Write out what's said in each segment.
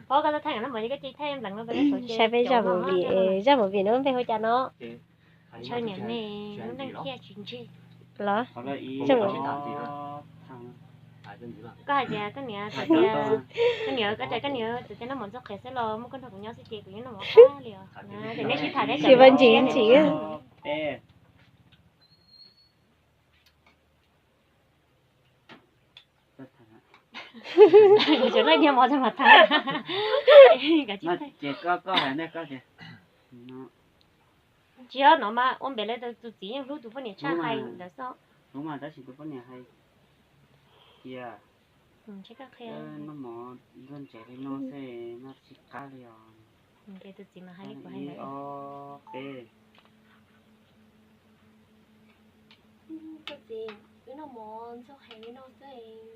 Phob koj tau thaij no mas koj cia li thaij nplees no. Saib peb zaj movie, zaj movie no npe hu cas no? Ntshaw niam me lub neej thiaj tsis ntseg los? Koj hais tias koj niam, koj niam, koj niam txawm coj noj mov ntxuag qhiav xwb los muaj koj nrog kuv nyob xwb ces kuv yeej noj mov qab li os. Ces neb sib tham, sib pab ntsis ntsis. Ces koj, koj hais nej koj tias, tsis yog no mas ua npem li tus txiv yeej hlub tus poj niam tshaj hais ntawd xwb. Hlub mas tab sis tus poj niam hais tias noj mov ntxuag ntsev li no xwb noj tsis qab li os. Tus txiv mas hais li kuv hais ntawd. Tus txiv, wb noj mov ntxuag qhiav li no xwb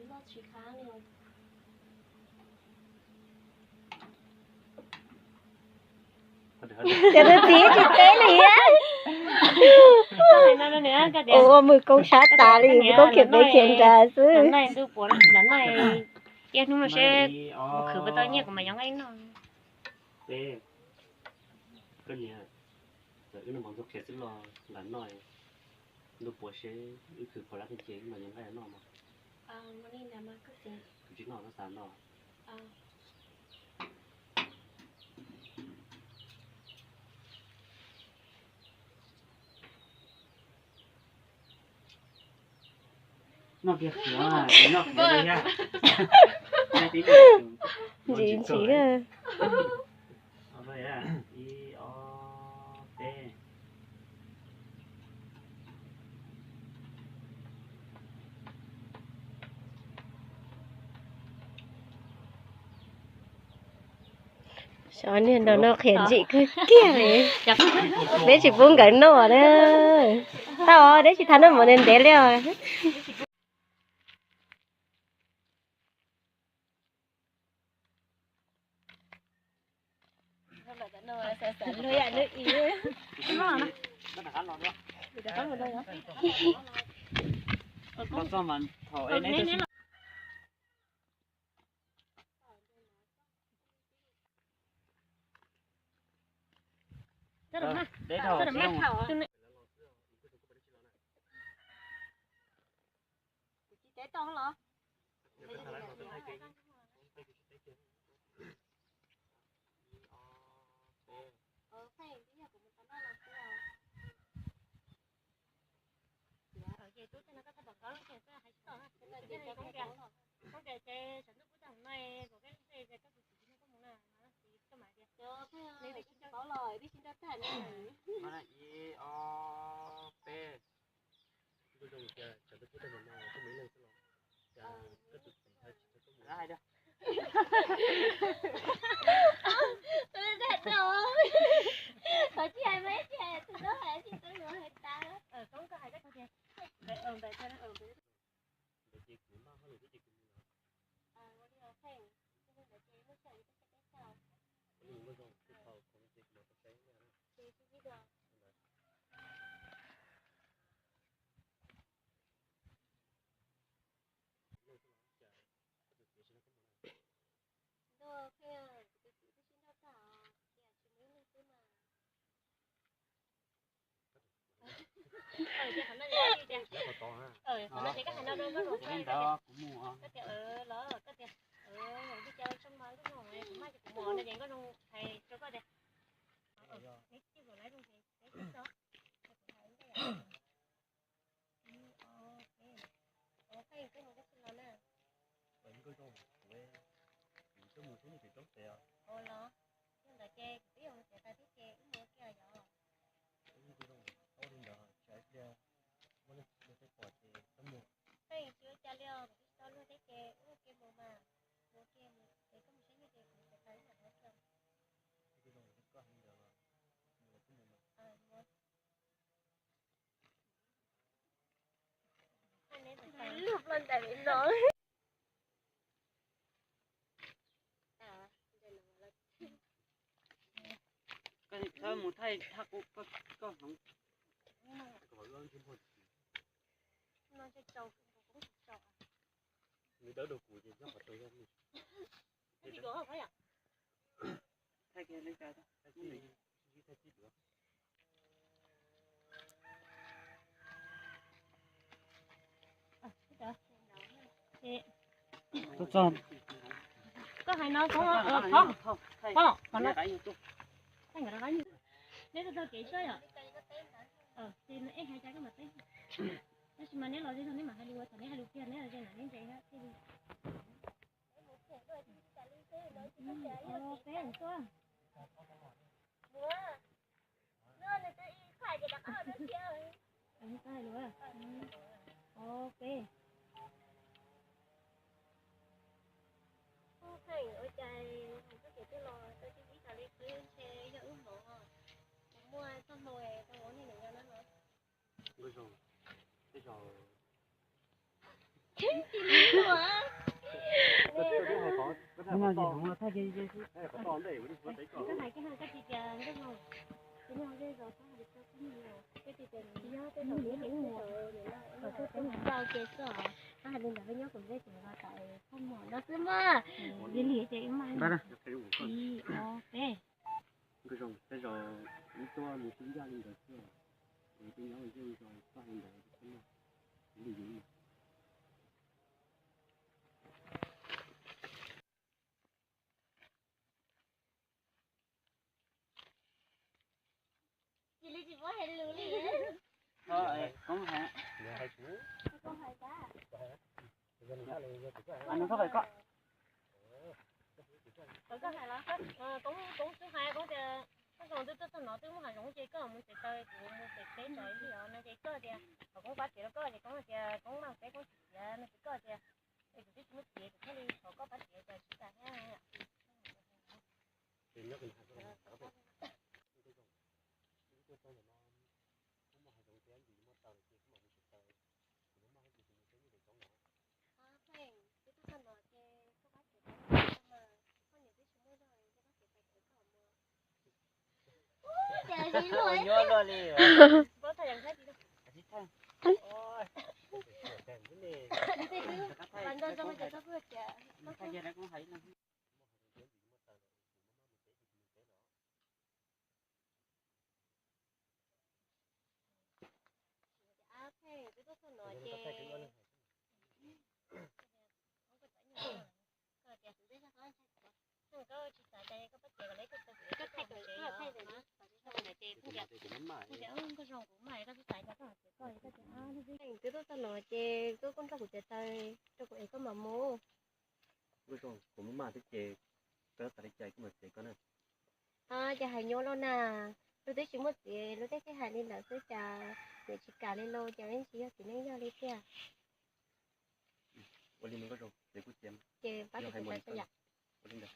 noj tsis qab li os. Ces tus txiv tsis teb li. Ua ua mus koob sab tas li, mus koob khiav peb khiav nrad xwb. Tus puav lam noj, ib hnub no seb mus khwv puas tau nyiaj kuv mam yuav nqaij noj. Koj niam, txawm wb noj mov ntxuag qhiav xwb los lam noj, ntuj puav seb wb khwv puas tau nyiaj ces wb mam yuav nqaij noj mog. Kuv tsis noj, koj xav noj? Noj kiag qhiav, noj qhiav li yag. Ntsis ntsis. Ib, ob, peb. Xyov niag nraug no qhiav ntsim kawg kiag li. Peb tsis pub nkawd noj na. Tau, neb tsis tham noj mov ntev ntev li os. Kuv tsis teb tau los? Ces tub tej no koj txhob pom koj ces koj hais tsis tau na. Koob tias ces saum ntuj pub tag hauv no, kom peb lub npe ces koj tus txiv tsis mloog koj mus na, no txiv koj mam tias. Ib, ob, peb. Kuv zoo tias tsam twb pub tag hauv no koj mus ib leeg xwb los, cas koj tus txiv hais tsis tau koj mus. Qhov tsis hais mas tsis hais, tus no hais tsis tau, yuav hais tas. Koob koj hais koj tias, ntawd ces kuv maj hauj lwm thiab ces kuv mus lawm. Ua los, yog ntawd ces kuv twb yuav mus txiav taws thiab ces wb mus ua ke yom. Pheej tsis ua cas li os, kuv twb tsis tau luag thiab ces wb ua ke mus mas. Mus ua ke mus ces koj mus saib nyiaj ces kuv mus txiav taws wb mam mus ua ke. Lub plo ntais li no. Koj mus thaij thaj koj hloov. No tsis tau, kuv tsis tau. Nws dawb dua kuv ces nyob qhov rau yog. Koj hais no, neb tau tau kev txawj yom. Ces nws ej hais cas koj mam teb. Tab sis mas neb los ze zog neb mam hais lus, thaum neb hais lus kiag neb los ze no neb ntse thiaj li. Peb tuaj. Koj hais lus. Peb. Ua cas hais txoj kev tuaj los tau tib ib tas li qwb ntshe yog wb hmoov, kuv muaj txoj hmoo tau ua neej nyob no. Nkauj Zoo, tej zaum Koj hais li ntawd peb nyob kuv zej kuv los tau poj muam no xwb mas. Li li ces ib, ob, peb. Nkauj Zoo, tej zaum wb tuaj mus sib ncaj li ntawd xwb, es peb nyob ua zej ua zos txog li ntawd xwb na, kuv li yus. Cia li tsis paub hais lus li. Koob hais. Koob hais koj. Koob, Koob twb hais, Koob tias koj zoo twb tuaj txog no twb muaj hav zoov ces koj mus tsev taw, kuv mus tsev teb ntawd li os no ces koj tias kom Koob pab tsev rau koj ces Koob tias Koob mam peb Koob tsis txiav no ces koj tias es kuv twb tsis muaj txiv kuv thiaj li thov koj pab tsev ces tsis tas thiab. Nyuaj luaj li. Twb tuaj txog no ces koj kuj nrog kuv tsev taw rau kuv es koj mam mus. Kuv muaj maj thiab ces koj xav li cas kuv mam txiav koj na. Ces hais nyuaj loj na, luag twb tsis muaj txiv luag thiaj hais li ntawd xwb cas niam tsis kam li los cas yeej tsis yog txiv neej yog li tiag. Ua li mus Nkauj Zoo, ces kuj txiav. Ces pab txiav tau yom. Ua li ntawd.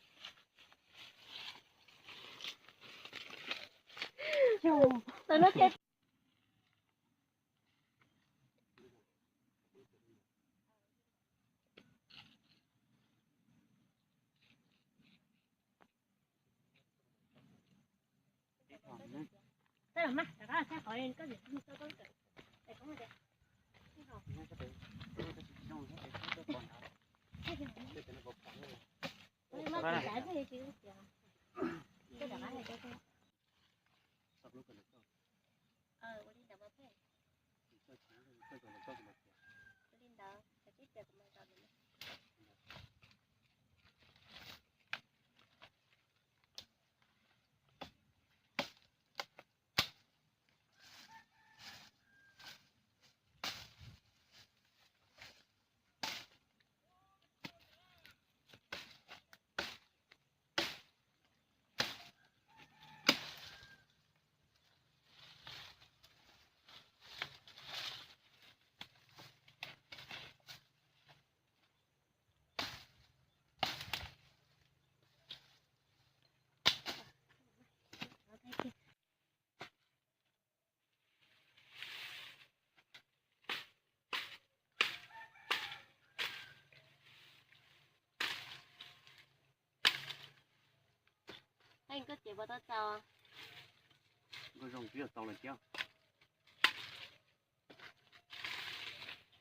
Nkauj Zoo twb yog tau lawm thiab.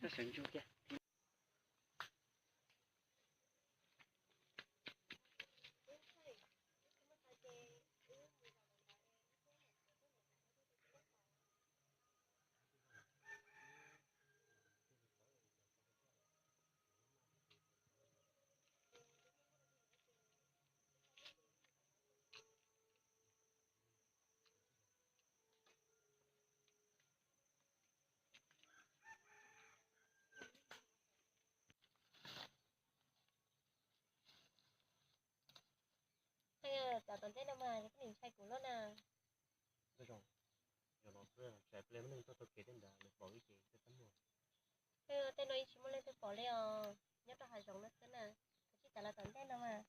Koj sawv ntsug kiag. Tom ntej no mas koj nim ntshai kuv luaj na. Tej no ib tsis muaj leej twg pom li os, nyob rau hav zoov no xwb na. Koj tsis tas los tom ntej no mas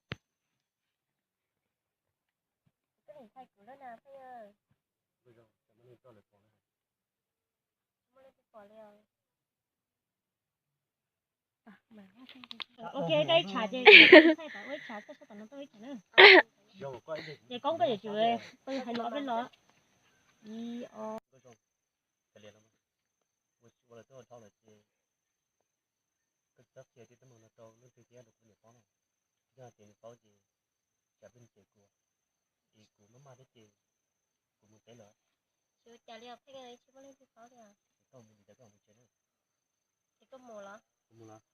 koj nim ntshai kuv luaj na pheej. Tsis muaj leej twg pom li os. Ok, koj ib tshav ces ua ib tshav, koj sab tom no tuaj ib tshav na. Ces koob koj yuav tsum pw hais los peb los. Ib, ob. Ua tsis ua los twb ua dhau lawm ces koj tsis txhob qhia tej teeb meem no rau leej twg thiab rau kuv niam paub na. Yog tias nws paub ces tsam peb nws cem kuv, es kuv maj maj thiab ces kuv mus teb lawm. Tsis ua cas li os Pheej, tsis muaj leej twg paub li os. Koj mus li cas koj mus tsev na. Ces koj mus los? Kuv mus los.